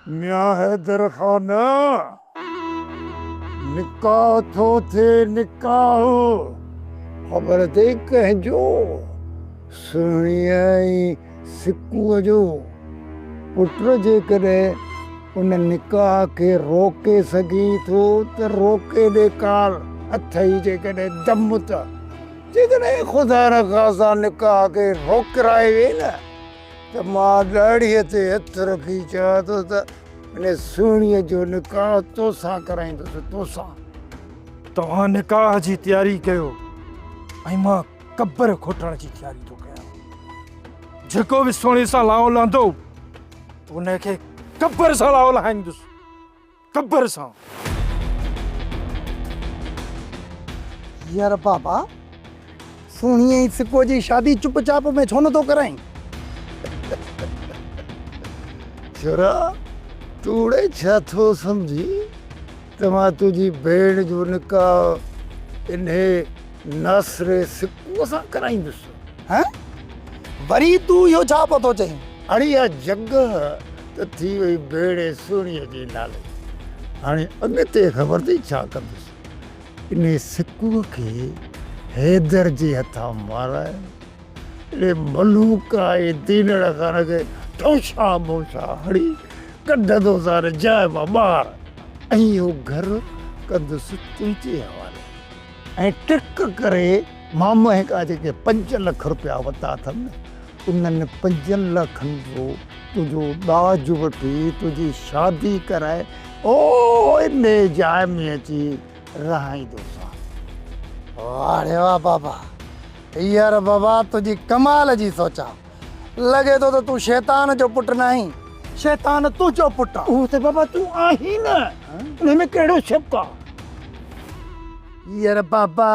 ميان حيدر خان، نڪاح ٿو ٿئي نڪاح، خبر اٿئي ڪنهن جو؟ سهڻيء ۽ سڪوء جو. پٽ جيڪڏهن ان نڪاح کي روڪي سگهين ٿو ته روڪي ڏيکار، اٿئي جيڪڏهن دم ته. جيڪڏهن خدا نخواسته نڪاح کي روڪرائي وئين نه ته مان ڏاڙهيء تي هٿ رکي چوان ٿو ته ان سهڻيء جو نڪاح توسان ڪرائيندس، توسان. توهان نڪاح جي تياري ڪيو ۽ مان قبر کوٽڻ جي تياري ٿو ڪيان. جيڪو به سهڻي سان لائون لهندو، ان کي قبر سان لائون لهائيندس. قبر سان. يار بابا سهڻي ۽ سڪو جي شادي چپ چاپ ۾ ڇو نٿو ڪرائين؟ ڇورا تون اڙي ڇا ٿو سمجهين ته مان تنهنجي ڀيڻ جو نڪاح انهي ناصري سڪوء سان ڪرائيندس؟ هه وري تون اهو ڇا پيو ٿو چئين؟ اڙي اها جڳهه ته ٿي وئي ڀيڙي سهڻيء جي نالي. هاڻي اڳتي خبر اٿئي ڇا ڪندس. انهي سڪوء کي حيدر جي هٿان مارائي، انهي ملوڪ ۽ دينڙ خان کي ٺونشا مونشا هڻي ڪڍندوسان جاء مان ٻاهر ۽ اهو گهر ڪندس تنهنجي حوالي. ۽ ٽڪ ڪري مامهه کان جيڪي 5 لک رپيا ورتا اٿم نه، انهن 5 لکن جو تنهنجو ڏاج وٺي تنهنجي شادي ڪرائي او انهي جاء ۾ اچي رهائيندوسان. واهه ڙي واهه بابا، يار بابا تنهنجي ڪمال جي سوچ آ. لڳي ٿو ته تون شيطان جو پٽ ناهين، شيطان تنهنجو پٽ آ. اهو ته بابا تون آهين نه، انهي ۾ ڪهڙو شڪ آ. يار بابا.